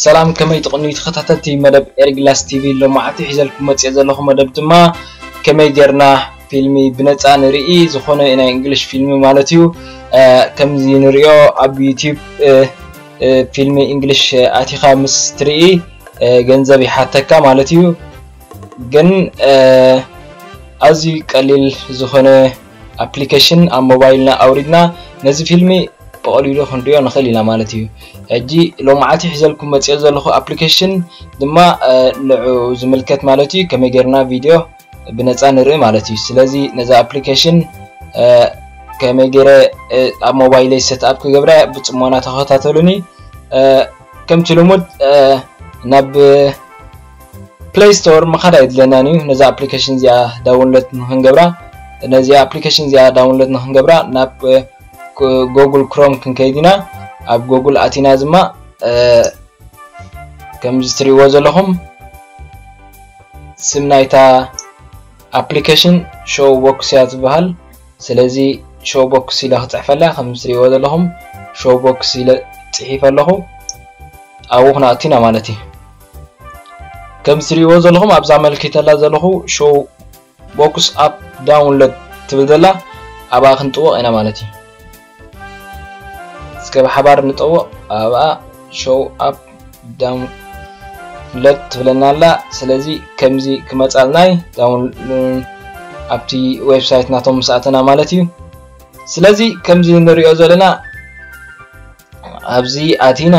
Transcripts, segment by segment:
ሰላም፣ ከመይ ትቕንዩ ተኸታተልቲ መደብ ኤርግላስ ቲቪ? ሎማዓንቲ ሒዘልኩም መፅየ ዘለኹ መደብ ድማ ከመይ ጌርና ፊልሚ ብነፃ ንርኢ፣ ዝኾነ ናይ እንግሊሽ ፊልሚ ማለት እዩ። እ፣ ከምዚ ንሪኦ ኣብ ዩቲዩብ፣ እ፣ እ፣ ፊልሚ እንግሊሽ፣ እ፣ ኣቲኻ ምስ ትርኢ፣ እ፣ ገንዘብ ይሓተካ ማለት እዩ። ግን፣ እ፣ ኣዝዩ ቀሊል ዝኾነ ኣፕሊኬሽን ኣብ ሞባይልና ኣውሪድና ነዚ ፊልሚ ብቐሊሉ ክንሪኦ ንኽእል ኢና ማለት እዩ። ሕጂ ሎማዓንቲ ሒዘልኩም መፅዮ ዘለኹ ኣፕሊኬሽን ድማ፣ እ፣ ንዑ ዝምልከት ማለት እዩ። ከመይ ጌርና ቪድዮ ብነፃ ንርኢ ማለት እዩ። ስለዚ ነዛ ኣፕሊኬሽን፣ እ፣ ከመይ ገይረ፣ እ፣ ኣብ ሞባይለይ ሴትኣፕ ክገብራ ብፅሞና ተኸታተሉኒ። እ፣ ከምቲ ልሙድ፣ እ፣ ናብ ፕሌይ ስቶር ምኻድ ኣይድለናን እዩ። ነዛ ኣፕሊኬሽን እዚኣ ዳውንሎድ ንኽንገብራ፣ ነዚኣ ኣፕሊኬሽን እዚኣ ዳውንሎድ ንኽንገብራ ናብ፣ እ፣ ጎ-፣ ጎግል ክሮም ክንከይድ ኢና። ኣብ ጎግል ኣቲና ድማ፣ እ፣ ከምዚ ትሪእዎ ዘለኹም ስም ናይታ ኣፕሊኬሽን ሾው ቦክስ እያ ትበሃል። ስለዚ ሾው ቦክስ ኢለ ክፅሕፈላ፣ ከም ትሪእዎ ዘለኹም ሾው ቦክስ ኢለ ፅሒፈ ኣለኹ። ኣብኡ ክነኣቱ ኢና ማለት እዩ። ከም ትሪእዎ ዘለኹም ኣብዛ ኣመልኪተላ ዘለኹ ሾው ቦክስ ኣፕ ዳውንሎድ ትብል ዘላ ኣብኣ ክንጥወቕ ኢና ማለት እዩ። እስከ ብሓባር ንጠውቕ። ኣብኣ ሾው ኣፕ ዳውንሎድ ትብለና ኣላ። ስለዚ ከምዚ ክመጻልና እዩ፣ ዳውን-፣ ኣብቲ ዌብሳይት ናቶም ምስ ኣተና ማለት እዩ። ስለዚ ከምዚ ንሪኦ ዘለና ኣብዚ ኣቲና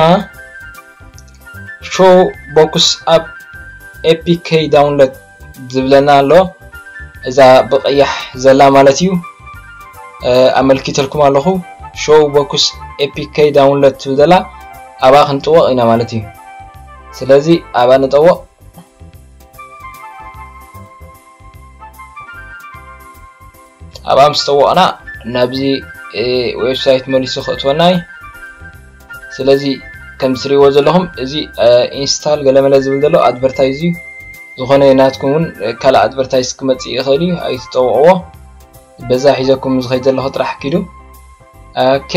ሾው ቦክስ ኣፕ ኤፒኬ ዳውንሎድ ዝብለና ኣሎ። እዛ ብቐያሕ ዘላ ማለት እዩ። እ፣ ኣመልኪተልኩም ኣለኹ። ሾው ቦክስ ኤፒኬ ዳውንሎድ ትብል ዘላ ኣብኣ ክንጥወቕ ኢና ማለት እዩ። ስለዚ ኣብኣ ንጠወቕ። ኣብኣ ምስ ጠወቕና ናብዚ፣ እ፣ ዌብሳይት መሊሱ ከእትወና እዩ። ስለዚ ከም ትሪእዎ ዘለኹም እዚ፣ እ፣ ኢንስታል ገለመለ ዝብል ዘሎ ኣድቨርታይዝ እዩ። ዝኾነ ናትኩም እውን፣ እ፣ ካልእ ኣድቨርታይዝ ክመጽእ ይኽእል እዩ፣ ኣይትጠውቕዎ። በዛ ሒዘኩም ዝኸይድ ዘለኹ ጥራሕ ኪዱ። ኦኬ፣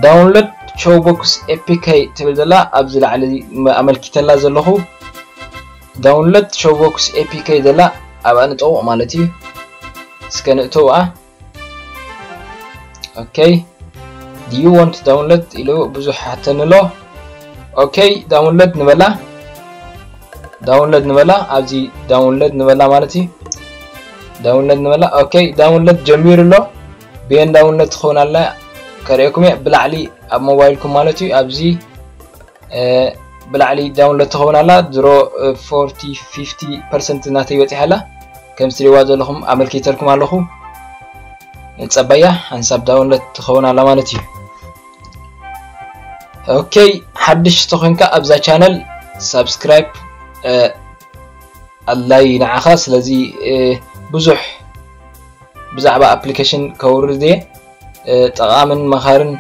ዳውንሎድ ሾው ቦክስ ኤፒኬ ትብል ዘላ ኣብዚ ላዕሊ መ-፣ ኣመልኪተላ ዘለኹ ዳውንሎድ ሾው ቦክስ ኤፒኬ ዘላ ኣብኣ ንጠውቕ ማለት እዩ። እስከ ንእተውኣ። ኦኬ፣ do you want download ኢሉ ብዙሕ ሓተኒ ኣሎ። ኦኬ፣ ዳውንሎድ ንበላ። ዳውንሎድ ንበላ፣ ኣብዚ ዳውንሎድ ንበላ ማለት እዩ። ዳውንሎድ ንበላ። ኦኬ፣ ዳውንሎድ ጀሚሩ ኣሎ። ብየን ዳውንሎድ ትኸውን ኣላ ከርእየኩም እየ። ብላዕሊ ኣብ ሞባይልኩም ማለት እዩ። ኣብዚ፣ እ፣ ብላዕሊ ዳውንሎድ ትኸውን ኣላ። ድሮ፣ እ፣ ፎርቲ፣ ፊፍቲ ፐርሰንት ናተይ በፂሓ ኣላ። ከም ትሪእዋ ዘለኹም ኣመልኪተልኩም ኣለኹ። ንፀበያ፣ ሓንሳብ ዳውንሎድ ትኸውን ኣላ ማለት እዩ። ኦኬ፣ ሓድሽ ተኾይንካ ኣብዛ ቻነል ሳብስክራይብ፣ እ፣ ኣድላይ ንዓኻ። ስለዚ፣ እ፣ ብዙሕ ብዛዕባ ኣፕሊኬሽን ከውርድ እየ፣ እ፣ ጠቓምን መኻርን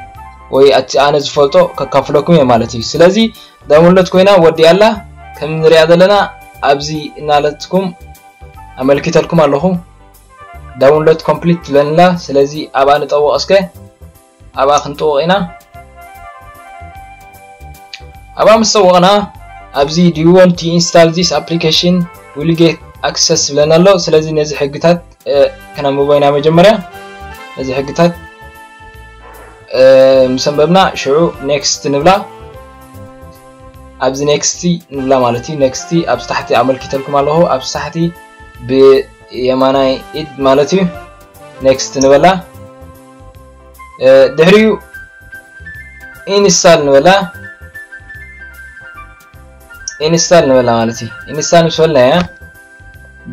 ወይ ኣቲ ኣነ ዝፈልጦ ከካፍለኩም እየ ማለት እዩ። ስለዚ ዳውንሎድ ኮይና ወዲኣ ኣላ። ከም ንሪኣ ዘለና ኣብዚ እናለትኩም ኣመልኪተልኩም ኣለኹ። ዳውንሎድ ኮምፕሊት ትብለንላ። ስለዚ ኣብኣ ንጠውቕ እስከ። ኣብኣ ክንጥውቕ ኢና። ኣብኣ ምስ ጠወቕና ኣብዚ do you want to install this application? Will you get access ዝብለና ኣሎ። ስለዚ ነዚ ሕግታት፣ እ፣ ክነንብቦ ኢና መጀመርያ። ነዚ ሕግታት፣ እ፣ ምስ ኣንበብና ሽዑ ኔክስት ንብላ። ኣብዚ ኔክስቲ ንብላ ማለት እዩ። ኔክስቲ ኣብዚ ታሕቲ ኣመልኪተልኩም ኣለኹ። ኣብዚ ታሕቲ ብየማናይ ኢድ ማለት እዩ። ኔክስት ንበላ። እ፣ ድሕሪኡ ኢንስታል ንበላ። ኢንስታል ንበላ ማለት እዩ። ኢንስታል ምስ በልናያ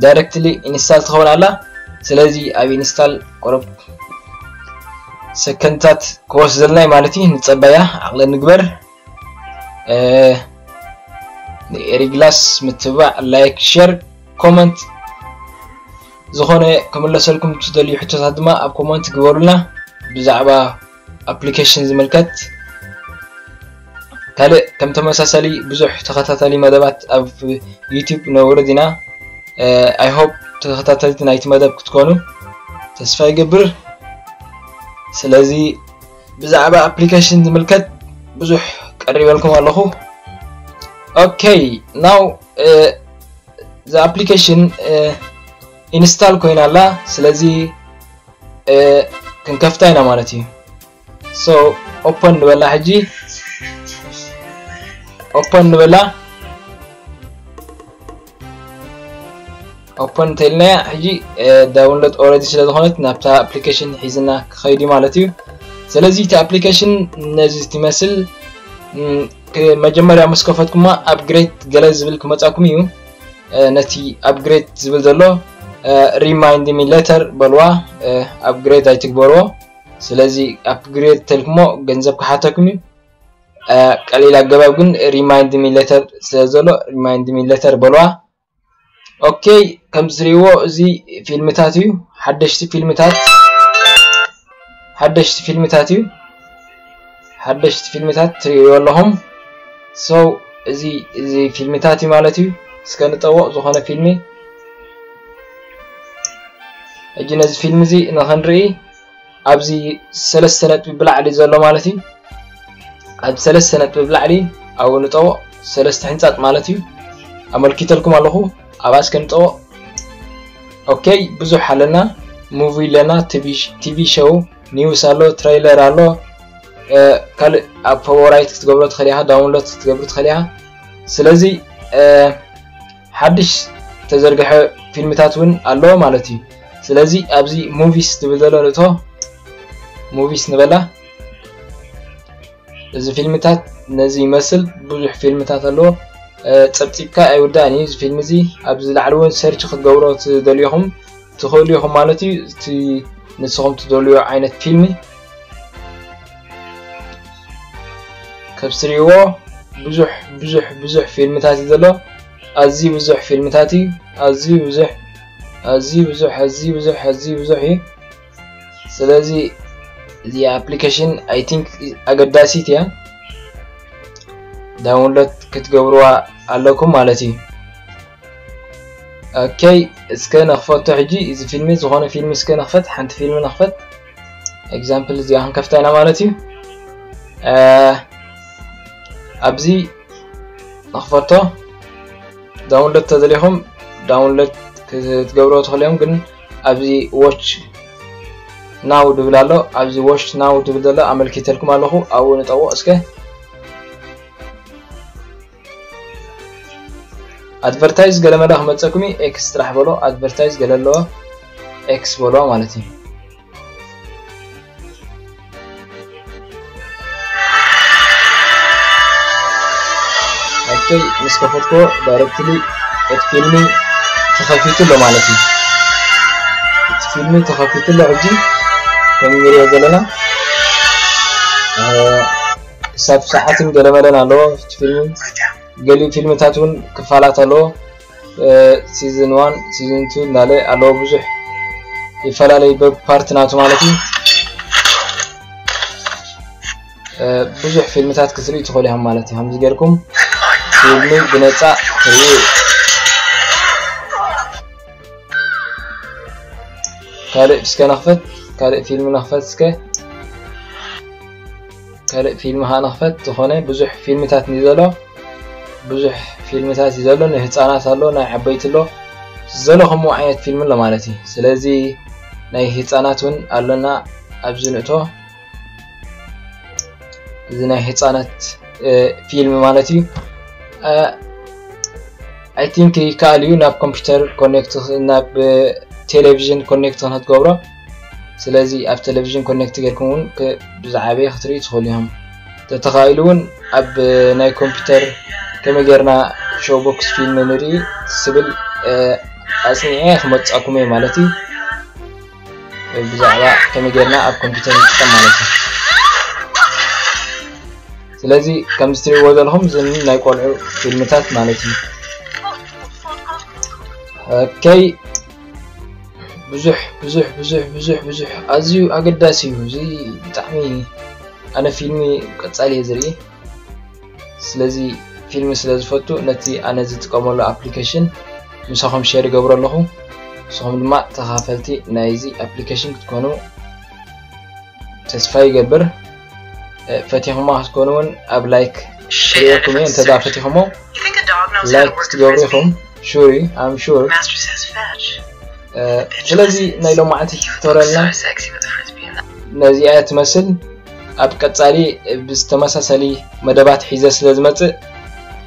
ዳይሬክትሊ ኢንስታል ትኸውን ኣላ። ስለዚ ኣብ ኢንስታል ቁሩብ ሰከንድታት ክወስደልና እዩ ማለት እዩ። ንጸበያ፣ ዓቕሊ ንግበር። እ፣ ንኤሪግላስ ምትብባዕ፣ ላይክ፣ ሼር፣ ኮመንት፣ ዝኾነ ክምለሰልኩም ትደልዩ ሕቶታት ድማ ኣብ ኮመንት ግበሩልና። ብዛዕባ ኣፕሊኬሽን ዝምልከት ካልእ ከም ተመሳሳሊ ብዙሕ ተኸታታሊ መደባት ኣብ ዩቲዩብ ነውርድ ኢና። እ፣ I hope ተኸታተልቲ ናይቲ መደብ ክትኮኑ ተስፋ ይገብር። ስለዚ ብዛዕባ ኣፕሊኬሽን ዝምልከት ብዙሕ ቀሪበልኩም ኣለኹ። Okay, now uh, the application uh, install ኮይና ኣላ። ስለዚ uh, ክንከፍታ ኢና ማለት እዩ። So open ንበላ ሕጂ። Open ንበላ። Open እንተልናያ ሕጂ download already ስለ ዝኾነት ናብታ application ሒዝና ክኸይድ እዩ ማለት እዩ። ስለዚ እቲ application ነዚ ትመስል። መጀመርያ ምስ ከፈትኩማ upgrade ገለ ዝብል ክመጻኩም እዩ። ነቲ upgrade ዝብል ዘሎ remind me later በልዋ። Upgrade ኣይትግበርዎ። ስለዚ upgrade ተልኩሞ ገንዘብ ክሓተኩም እዩ። ቀሊል ኣገባብ ግን remind me later ስለ ዘሎ remind me later በልዋ። Okay፣ ከም ዝሪእዎ እዚ ፊልምታት እዩ። ሓደሽቲ ፊልምታት ሓደሽቲ ፊልምታት እዩ። ሓደሽቲ ፊልምታት ትሪእዎ ኣለኹም። So እዚ እዚ ፊልምታት እዩ ማለት እዩ። እስከ ንጠውቕ ዝኾነ ፊልሚ። ሕጂ ነዚ ፊልም እዚ ንኽንርኢ ኣብዚ ሰለስተ ነጥቢ ብላዕሊ ዘሎ ማለት እዩ። ኣብ ሰለስተ ነጥቢ ብላዕሊ ኣብኡ ንጠውቕ። ሰለስተ ሕንጻጥ ማለት እዩ። ኣመልኪተልኩም ኣለኹ። ኣብኣ እስከ ንጠውቕ። Okay፣ ብዙሕ ኣለና። Movie ኣለና፣ TV show፣ news ኣሎ፣ trailer ኣሎ። ካልእ ኣብ favorite ክትገብሮ ትኽእል ኢኻ፣ download ክትገብር ትኽእል ኢኻ። ስለዚ ሓድሽ ተዘርግሐ ፊልምታት እውን ኣሎ ማለት እዩ። ስለዚ ኣብዚ movies ትብል ዘሎ ንእቶ። Movies ንበላ። እዚ ፊልምታት ነዚ ይመስል። ብዙሕ ፊልምታት ኣለዎ። ጸብጺብካ ኣይውዳእን እዩ እዚ ፊልም እዚ። ኣብዚ ላዕሊ እውን search ክትገብሮ ትደልዩኹም ትኽእሉ ኢኹም ማለት እዩ። እቲ ንስኹም ትደልዮ ዓይነት ፊልሚ ከብስርዎ። ብዙሕ ብዙሕ ብዙሕ ፊልምታት እዩ ዘሎ። ኣዝዩ ብዙሕ ፊልምታት እዩ። ኣዝዩ ብዙሕ ኣዝዩ ብዙሕ ኣዝዩ ብዙሕ ኣዝዩ ብዙሕ እዩ። ስለዚ እዚ application I think ኣገዳሲት እያ። Download ክትገብርዋ ኣለኩም ማለት እዩ። Okay፣ እስከ ነኽፈቶ ሕጂ። እዚ ፊልሚ ዝኾነ ፊልሚ እስከ ነኽፈት። ሓንቲ ፊልሚ ነኽፈት። Example እዚኣ ክንከፍታ ኢና ማለት እዩ። ኣብዚ ንኽፈቶ። Download ተደሊኹም download ክትገብርዎ ትኽእሉ እዮም። ግን ኣብዚ watch now ድብል ኣሎ። ኣብዚ watch now ድብል ዘሎ ኣመልኪተልኩም ኣለኹ። ኣብኡ ንጠውቕ እስከ። Advertise ገለመለ ክመፀኩም እዩ። X ጥራሕ በሎ። Advertise ገለ ኣለዎ። X በሎ ማለት እዩ። Okay፣ ምስ ከፈትኮ directly እቲ ፊልሚ ተኸፊቱ ኣሎ ማለት እዩ። እቲ ፊልሚ ተኸፊቱ ኣሎ። ሕጂ ከም ንሪኦ ዘለና ክሳብ ሰዓትን ገለመለን ኣለዎ እቲ ፊልሚ። ገሊኡ ፊልምታት እውን ክፋላት ኣለዎ። Season one፣ season two እንዳለ ኣለዎ። ብዙሕ ይፈላለዩ በብ part ናቱ ማለት እዩ። ብዙሕ ፊልምታት ክትርኢ ትኽእሉ ኢኹም ማለት እዩ። ከምዚ ጌርኩም ፊልሚ ብነፃ ትርእዩ። ካልእ እስከ ነኽፈት፣ ካልእ ፊልም ነኽፈት እስከ። ካልእ ፊልም ኸዓ ነኽፈት። ዝኾነ ብዙሕ ፊልምታት እዩ ዘሎ። ብዙሕ ፊልምታት እዩ ዘሎ። ናይ ህፃናት ኣሎ፣ ናይ ዓበይቲ ኣሎ። ዘለኹምዎ ዓይነት ፊልም ኣሎ ማለት እዩ። ስለዚ ናይ ህፃናት እውን ኣሎና። ኣብዚ ንእቶ። እዚ ናይ ህፃናት ፊልም ማለት እዩ። I think ይከኣል እዩ ናብ ኮምፒውተር ኮኔክት፣ ናብ ቴሌቪዥን ኮኔክት ክንትገብሮ። ስለዚ ኣብ ቴሌቪዥን ኮኔክት ጌርኩም እውን ብዛዕባ ክትርእዩ ትኽእሉ ኢኹም። ተተኻኢሉ እውን ኣብ ናይ ኮምፒውተር ከመይ ጌርና ሾው ቦክስ ፊልም ንርኢ ስብል ኣጽኒዐ ክመጽኣኩም እየ ማለት እዩ። ብዛዕባ ከመይ ጌርና ኣብ ኮምፒውተር ንጥቀም ማለት እዩ። ስለዚ ከምዚ ትርእይዎ ዘለኹም እዚ ናይ ቆልዑ ፊልምታት ማለት እዩ። Okay፣ ብዙሕ ብዙሕ ብዙሕ ብዙሕ ብዙሕ ኣዝዩ ኣገዳሲ እዩ። እዚ ብጣዕሚ ኣነ ፊልሚ ቀጻሊ እየ ዝርኢ። ስለዚ ፊልሚ ስለ ዝፈቱ ነቲ ኣነ ዝጥቀመሉ ኣፕሊኬሽን ምሳኹም ሼር ይገብሮ ኣለኹ። ንስኹም ድማ ተኻፈልቲ ናይዚ ኣፕሊኬሽን ክትኮኑ ተስፋ ይገብር። ፈቲኹማ ክትኮኑ እውን ኣብ ላይክ ክሪኦኩም እየ። እንተ ደኣ ፈቲኹሞ like ክትገብሩ ኢኹም። Sure, I'm sure. ስለዚ ናይ ሎማዓንቲ ቱቶሪያልና ነዚኣ ትመስል። ኣብ ቀጻሊ ብዝተመሳሰሊ መደባት ሒዘ ስለ ዝመጽእ፣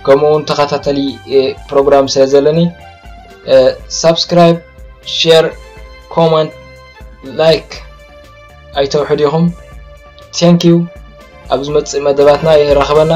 ከምኡ እውን ተኸታተሊ ፕሮግራም ስለ ዘለኒ፣ subscribe, share, comment, like ኣይተውሕዱ ኢኹም። Thank you። ኣብ ዝመጽእ መደባትና ይራኸበና።